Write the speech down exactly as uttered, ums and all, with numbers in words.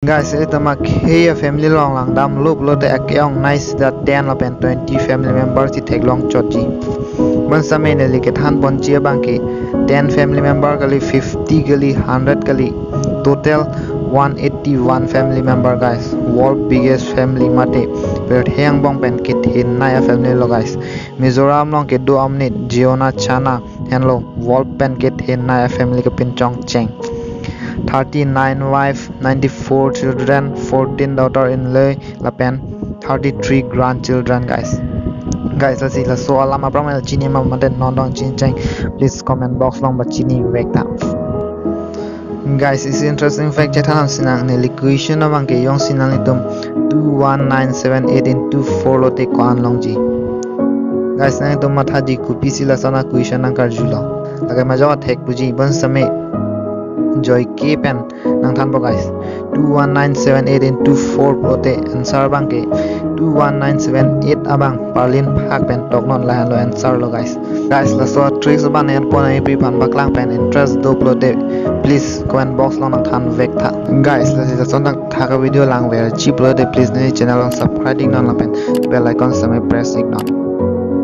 Guys, ilitum akhei a-family along langdamlo pulote ake-ong nice da ten lapen twenty family member si theklong chotji. Bonsitame neli kethan ponji abangke ten family member kali, fifty kali, hundred kali, total one eighty-one family member, guys. World biggest family mate pirthe angbong pen kethenei a-family lo, guys. Mizoram along kedo amonit Jeona Chana henlo world pen kethenei a-family kepinchongcheng. Thirty-nine wife, ninety-four children, fourteen daughter-in-law lapen thirty-three grandchildren, guys. Guys, lasi laso alam aphrang chini ma mate non dong chini cheng, please comment box along pachini vek tha. Guys, isi interesting fact chethan sinang, neli question abangke jongsi nanglitum two one nine seven eight into four lote ko-an longji. Guys, nanglitum mathaji kopisi lason a-question nangkarjulo. Lake majok athek puji, bonsitame joike pen nangthanpo, guys. Two one nine seven eight into four pulote answer abangke two one nine seven eight abang parlin phak pen toknon, lahenlo answer lo, guys. Guys, laso tricks abang nangpon nangpiphan paklang pen interest do pulote please comment box along nangthan vek tha. Guys, lasi lason thakthak a-video langverji pulote please neli channel along subscribe iknon lapen bell icon sitame press iknon.